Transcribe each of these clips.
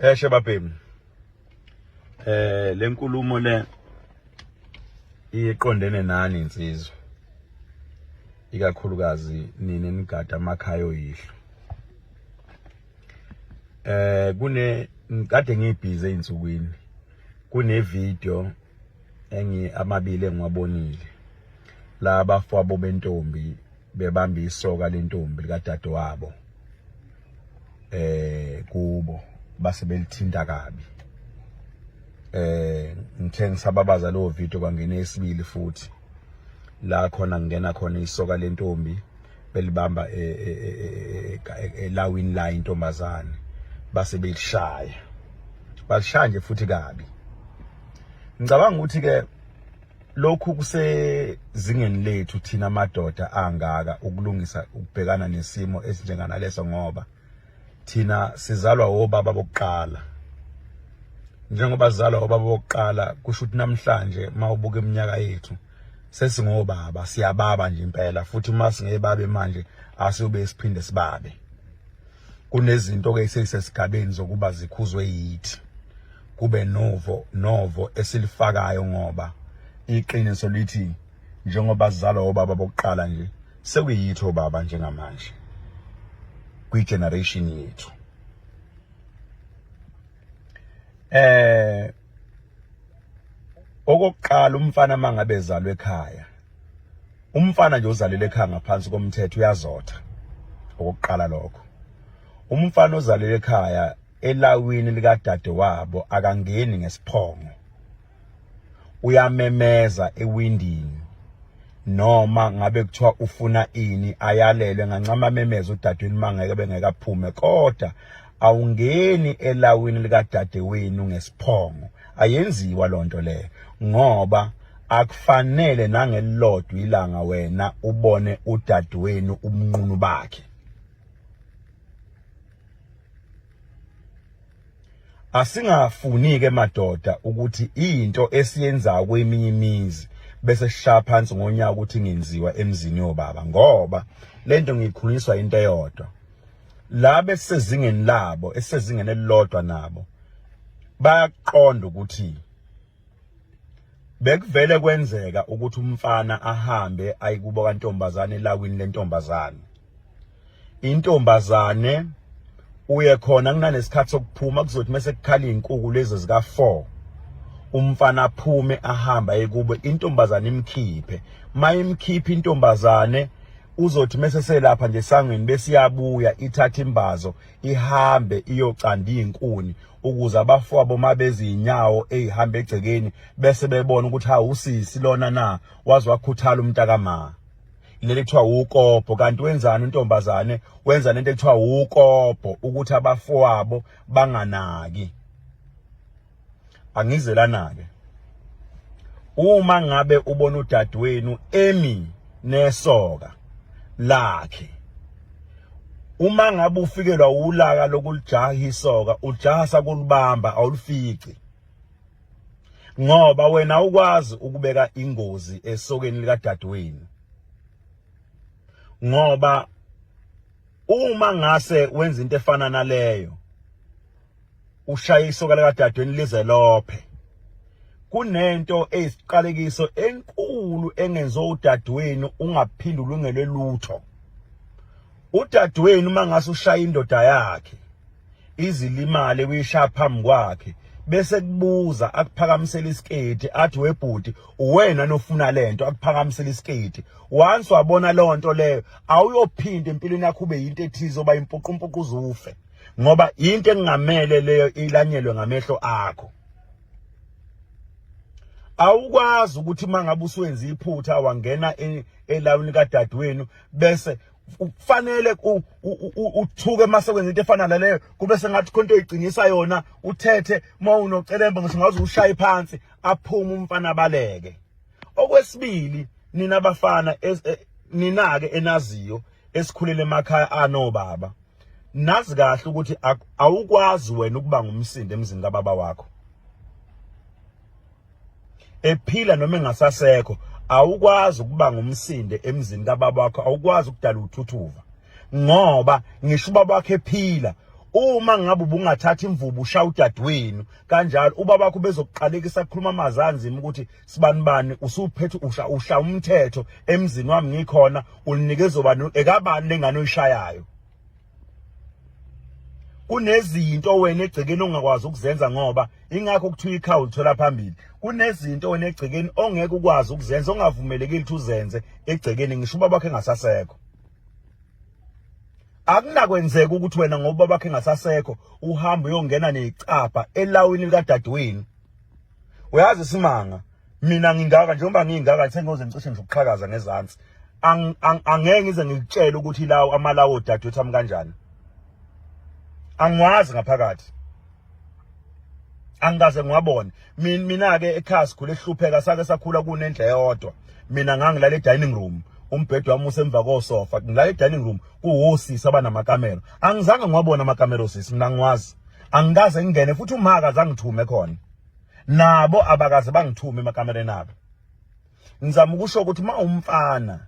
Eshe babhemi. Lenkulumo le iqondene nani insizwa. Ikakhulukazi nini nigada amakhaya oyihlo. Kune kade ngibhizi einsukwini. Kune video engi amabili engiwabonile. La abafowabo bentombi bebamba isoka lentombi likadadewabo. Kubo base belithinta kabi. Ngithe ngisababaza leyo video kwangena esibili futhi la khona ngena khona isoka lentombi belibamba e, e, e, elawini la intombazane base belishaya, balishaya nje futhi kabi. Ngicabanga ukuthi ke lokhu kusezingeni lethu thina madoda angaka ukulungisa ukubhekana nesimo esinjenganaleso, ngoba thina sizalwa obaba bokuqala. Njengoba sizalwa obaba bokuqala, kusho ukuthi namhlanje mawubuka iminyaka yethu sesingobaba, siyababa nje impela, futhi uma singebabe manje asiyobe siphinde sibabe. Kunezinto ke eseyisesigabeni zokuba zikhuzwe yithi, kube novo novo esilifakayo, ngoba iqiniso lithi njengoba sizalwa obaba bokuqala nje sekuyithi obaba njengamanje kwi-generation yethu. Okokuqala, umfana mangabe ezalwe ekhaya, umfana nje ozalele ekhaya ngaphansi komthetho uyazotha. Okokuqala lokho, umfana ozalele ekhaya elawini likadade wabo akangeni ngesiphongo, uyamemeza ewindini noma ngabe kuthiwa ufuna ini, ayalelwe ngancama amemeze udadewenu mangeke bengeke aphume. Kodwa awungeni elawini likadadewenu ngesiphongo, ayenziwa lonto leyo, ngoba akufanele nangelilodwa ilanga wena ubone udadewenu ubunqunu bakhe. Asingafuni ke madoda ukuthi into esiyenzayo kweminye imizi bese sishaya phansi ngonyaka ukuthi ingenziwa emzini yobaba, ngoba lento ngikhulunyiswa into eyodwa. Laba esisezingeni labo, esisezingeni elilodwa nabo, bayaqonda ukuthi bekuvele kwenzeka ukuthi umfana ahambe ayikubo kantombazane elawini lentombazane. Intombazane uye khona kunanesikhathi sokuphuma, kuzothi mase kukhala izinkuku lezi zika 4 umfana aphume ahamba ekubo, intombazane imkhiphe. Mayimkhipha intombazane uzothi mase selapha nje esangweni bese iyabuya ithatha imbazo ihambe iyocanda izinkuni ukuze abafowabo mabezinyawo ezihamba egcekeni bese bebona ukuthi ha usisi lona na waze wakhuthala umntakama. Leli kuthiwa ukobho. Kanti wenzani untombazane? Wenza lento ekuthiwa ukobho ukuthi abafowabo banganaki. Angizelana ke, uma ngabe ubona udadewenu emi nesoka lakhe, uma ngabe ufikelwa ulaka lokulijaha isoka, ujaha sakulibamba awulifici, ngoba wena ukwazi ukubeka ingozi esokeni likadadewenu. Ngoba uma ngase wenza into efana naleyo, ushaya isoka likadadewenu lize lophe, kunento eyisiqalekiso enkulu engenziwa udadewenu, ungaphinde ulungelwe lutho. Udadewenu uma ngase ushaya indoda yakhe izilimale, uyishaya phambi kwakhe, bese kubuza akuphakamisela isiketi athi webhuti uwena nofuna lento, akuphakamisela isiketi. Once wabona lonto leyo, awuyophinda empilweni yakho ube yinto ethize oba impuqumpuqu uzufe, ngoba into engamele leyo ilanyelwe ngamehlo akho. Awukwazi ukuthi mangabe usuwenza iphutha wangena elawini kadadewenu bese kufanele uthuke mase kwenza into efana naleyo, kube sengathi khona into oyigcinisa yona, uthethe uma unocelemba ngisho ngaze ushaye phansi aphume umfana abaleke. Okwesibili, nina bafana nina ke enaziyo esikhulele emakhaya anobaba, nazi kahle ukuthi awukwazi wena ukuba ngumsindo emzini kababa wakho ephila noma engasasekho. Awukwazi ukuba ngumsinde emzini kababa wakho, awukwazi ukudala uthuthuva, ngoba ngisho ubaba wakhe ephila Uma ngabe ubungathatha imvubu ushaya udadewenu kanjalo, ubaba wakho bezokuqalekisa, kukhuluma amazwi anzima ukuthi sibani bani usuphethe usha usha umthetho emzini wami ngikhona, ulinikeza ubani, ekabani lengane oyishayayo. Kunezinto wena egcekeni ongakwazi ukuzenza, ngoba ingakho kuthiwa ikhawu lithola phambili. Kunezinto wena egcekeni ongeke ukwazi ukuzenza, ongavumelekile ukuthi uzenze egcekeni, ngisho ubaba wakhe engasasekho. Akunakwenzeka ukuthi wena ngoba ubaba wakhe engasasekho uhambe uyongena necapha elawini likadadewenu. Uyazi simanga, mina ngingaka njengoba ngingaka, sengoze ngicishe nje ukuqhakaza ngezansi, angeke ngize ngikutshele ukuthi lawo amalawo odadewethu ami kanjani. Angiwazi ngaphakathi, angikaze ngiwabone. Mina ke ekhaya sikhule ehlupheka, sake sakhula kunendle eyodwa. Mina ngangilala e-dining room, umbhedo wami usemva kosofa, ngilala e-dining room, kuwosisi abanamakamelo. Angizange ngiwabona amakamelo osisi, mina ngiwazi, angikaze ngingene futhi. Umaka azangithume khona, nabo abakaze bangithume emakamereni abo. Ngizama ukusho ukuthi uma umfana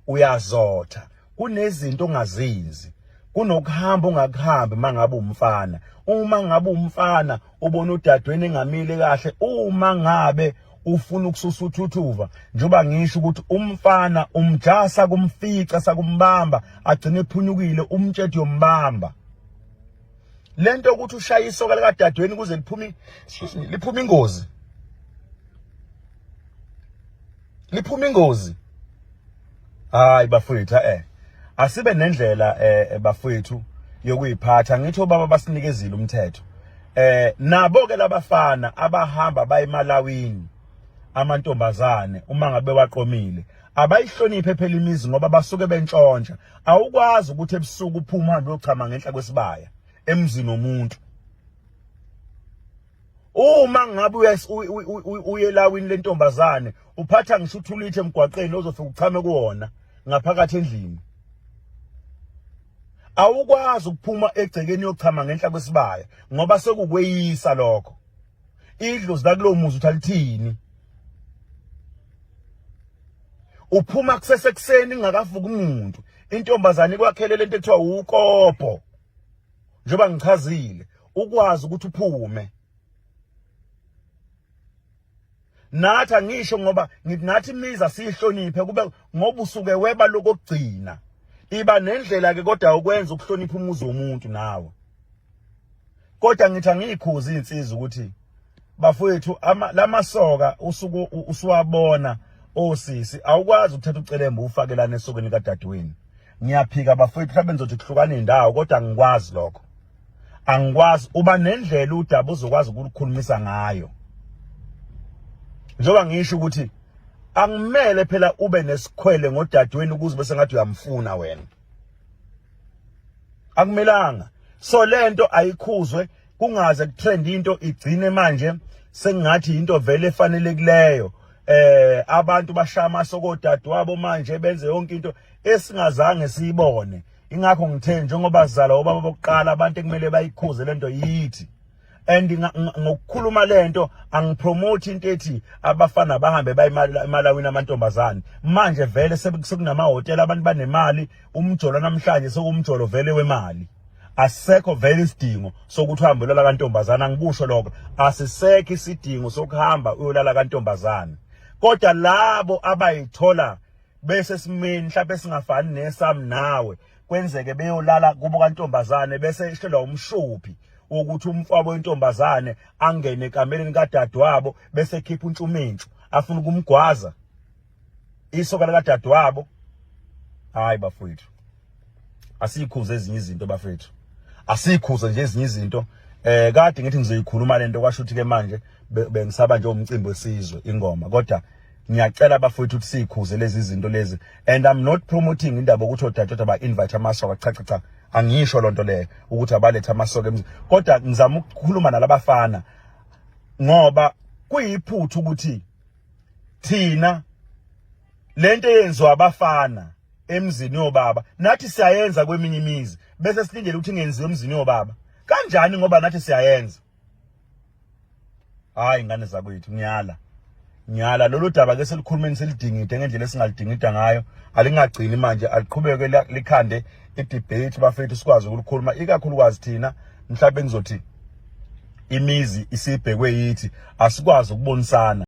uyazotha, kunezinto ongazenzi, kunokuhamba ongakuhambi mangabe umfana. Uma ngabe umfana ubona udadweni engamile kahle, uma ngabe ufuna ukususa uthuthuva, njengoba ngisho ukuthi umfana umjasa kumfica sakumbamba agcine ephunyukile, umtshethi yombamba. Lento ukuthi ushaye isoka likadadweni kuze liphume, excuse me, liphume ingozi, liphuma ingozi. Hayi bafowethu, asibe nendlela bafowethu yokuyiphatha. Ngithi obaba basinikezile umthetho. Nabo ke labafana abahamba bayemalawini amantombazane, uma ngabe waqomile, abayihloniphe phela imizi, ngoba basuke bentshontsha. Awukwazi ukuthi ebusuku uphuma uhambe uyochama ngenhla kwesibaya emzini womuntu. Uma ngabe uye elawini lentombazane, uphatha ngisho uthulithe emgwaqeni ozofika uchame kuwona ngaphakathi endlini. Awukwazi ukuphuma egcekeni yochama ngenhla kwesibaya, ngoba sekukweyisa lokho. Idlozi lakulowo muzi uthi alithini? Uphuma kusesekuseni ingakavuki umuntu, intombazane ikwakhele lento ekuthiwa ukopo, njengoba ngichazile, ukwazi ukuthi uphume. Nathi angisho ngoba ngithi nathi imizi asiyihloniphe, kube ngoba usuke weba lokugcina. Iba nendlela ke kodwa ukwenza ukuhlonipha umuzi womuntu nawe. Kodwa ngithi angiyikhuzi insizwa ukuthi bafowethu lamasoka usuku usuwabona osisi, awukwazi ukuthatha ucelembe ufake lana esokweni kadadewenu. Ngiyaphika bafowethu, mhlawumbe nizothi kuhlukana indawo, kodwa angikwazi lokho, angikwazi. Uba nendlela udaba uzokwazi ukulikhulumisa ngayo, njengoba ngisho ukuthi angimele phela ube nesikhwele ngodadewenu ukuze bese ngathi uyamfuna wena, akumelanga. So lento ayikhuzwe, kungaze kutrend into igcine manje sengathi into vele efanelekileyo. Abantu bashaya amasoko odadewabo manje, benze yonke into esingazange siyibone. Ingakho ngithe njengoba sizala obaba bokuqala, abantu ekumele bayikhuze lento yithi. And ngokukhuluma lento angipromote into ethi abafana bahambe baye emalawini amantombazane. Manje vele sekunamahhotela, abantu banemali, umjolo namhlanje sekuwumjolo vele wemali. Asisekho vele isidingo sokuthi uhambe uyolala kantombazana, angikusho lokho. Asisekho isidingo sokuhamba uyolala kantombazane, kodwa labo abayithola bese simeni mhlawumbe singafani nesami nawe, kwenzeke beyolala kubo kantombazane, bese ehlelwa umshophi wokuthi umfwabo wentombazane angene ekameleni kadadewabo, bese ekhipha untshumintshu afuna ukumgwaza isoka likadadewabo. Hayi bafowethu, asikhuze ezinye izinto bafethu, asikhuze nje ezinye izinto. Kade ngithi ngizoyikhuluma lento, kwasho ukuthi ke manje bengisaba nje umcimbi wesizwe ingoma, kodwa ngiyacela bafowethu ukuthi sikhuze lezi zinto lezi. And I'm not promoting indaba ukuthi odadewethu aba invite amasoka. Cha cha cha, angisho lonto leyo ukuthi abalethe amasoka emzini, kodwa ngizama ukukhuluma nalabafana, ngoba kuyiphutha ukuthi thina lento eyenziwa abafana emzini yobaba nathi siyayenza kweminye imizi, bese silindele ukuthi ingenziwe emzini yobaba kanjani, ngoba nathi siyayenza. Hayi ngane zakwethu, ngiyala, ngiyala lolu daba ke selikhulumeni, selidingide ngendlela esingalidingida ngayo. Alingagcini manje, aliqhubeke likhande i-debate bafethu, sikwazi ukulikhuluma, ikakhulukazi thina. Mhlawumbe ngizothi imizi isibhekwe yithi, asikwazi ukubonisana.